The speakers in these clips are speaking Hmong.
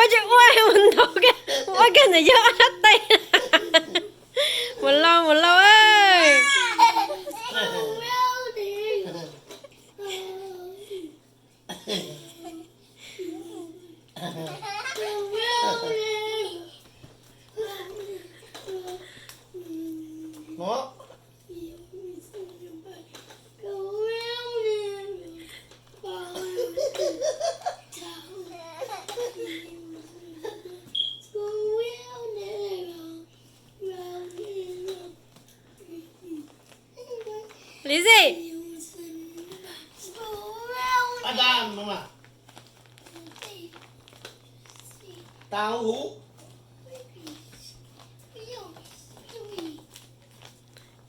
Ua cas ua mus ntaus kiag, ua kiag ntawm yog ob sab tes. Mus lauj, mus lauj. Lizzy,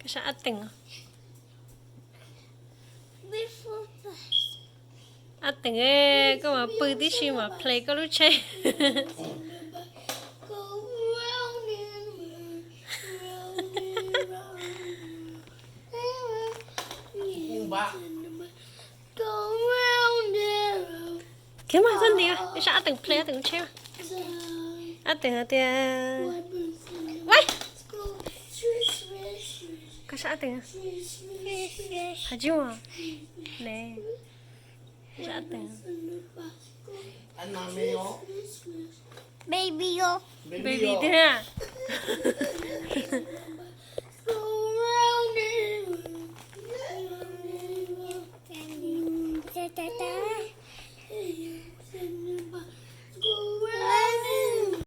koj sab ab teem, ab teem, koj mam pw tib si mam play koj lub tsheb. Khiav mas txog ntiag, sab ab teem play ab teem lub tsheb. Ab teem hais tias, koj sab ab teem, hais tsis ua ne, sab ab teem, baby tiag.